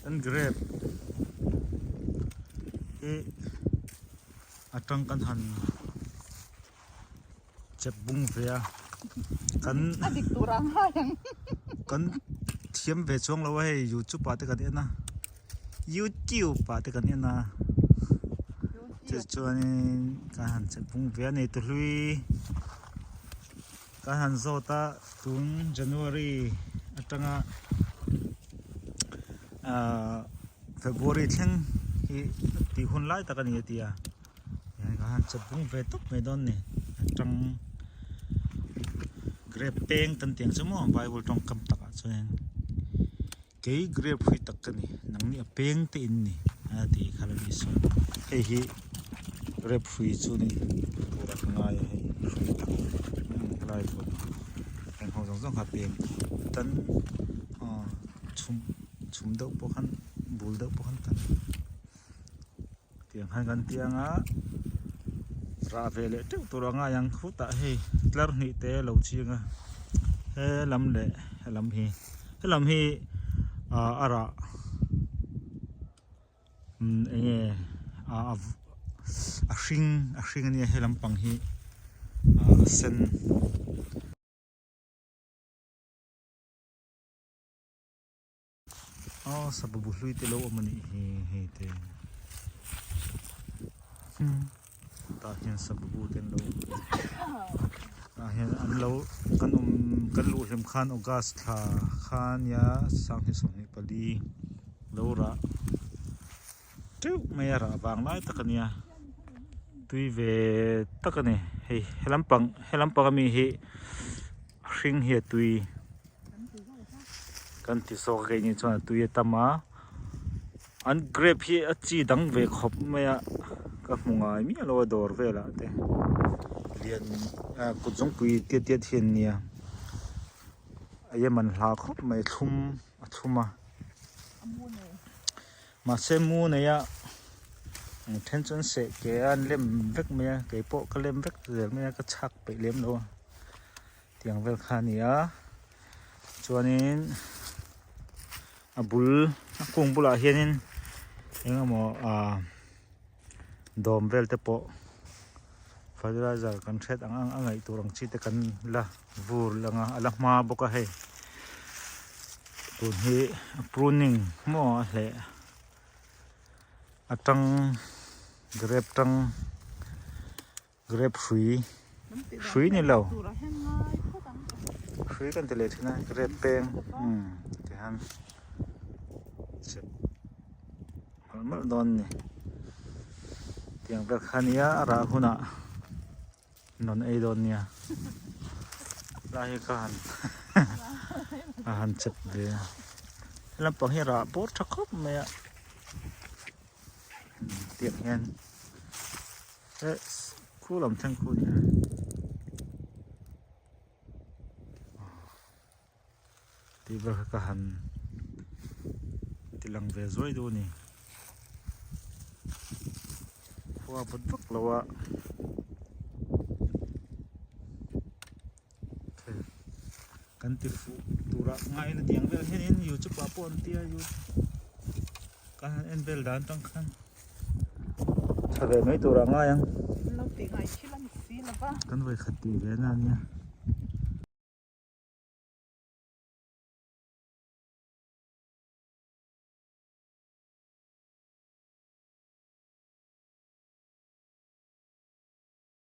Kan grape hi atang kan han chep bung ve a kan A dik tur ang hai ang. Kan thiam ve chuang lo a hei youtube ah te kan en a youtube ah te kan en a chu chuanin kan han chep bung ve a nei tuhlui kan han zawt a tun January atanga ahh February thleng hi tih hun lai tak a ni a ti a. Tihian ka han chep bung ve tawp mai dawn ni atang grape peng kan tih ang chu maw bible tawngkam takah chuanin kei grape hrui tak ka ni nangni a peng te in ni a tih kha la ni sawn hei hi grape hrui chu ni tur a ka ngai a hei hrui tak helai pawh heng ho zawng zawng kha peng tan aw chhum chhum deuh pawh khan bul deuh pawh khan tan. Tiang khan kan ti anga rah ve leh teuh tur a ngai ang khutah hei tlar hnih te a lo ching a he lam leh he lam hi he lam hi ah a rah umm eng nge ah a hring a hring a nia he lampang hi ah a sen. Aw sababu hlui te lo awm a nih hi hei te tah hian sababu te an lo tah hian an lo kan awm kan luh hlim khan august thla kha nia sanghnih 24 lo rah teuh mai a rah vang lai tak a nia tui ve tak a ni hei helam pang helam pang ami hi a hring hi a tui. Kan ti zawk a keini chuan a tui a tam a an grape hi a chi dang ve khawp mai a ka hmu ngai miah lo a dawr velah te lian ah kut zawngpui tiat tiat hi an nia a em an hla khawp mai thlum a thlum a mahse mu nei a eng then chuan seh ke a an lem vek mai a keipawh ka lem vek zel mai a ka chhak peih lem lo a. Tiang vel kha a ni a chuanin a bul a kung bulah hianin eng emaw ah dawm vel te pawh fertilizer kan hriat ang ang a ngaih tur ang chi te kan la vur lang a a la hma bawk a hei tun hi a pruning maw a hleh atang grape tang. Grape hrui hrui ni lo hrui kan ti leh thin a grape peng umm tihian chep mawlh mawlh dawn a ni tiang vel kha nia a rah hunah nawn ei dawn nia lai hi ka han a han chep ve a helampang hi rah bawr tha khawp mai a tiang hian. Eh khu lam thleng khu nia tih vel kha ka han ti lang ve zuai duh a ni khua vawt vak lo a kan ti fuh turah ngai na tiang vel hianin youtube ah pawh an tia kan han en vel dan tang khan tha ve mai turah ngai ang lo tih ngai thil a ni si lo va kan vawi khat tih ve na ania.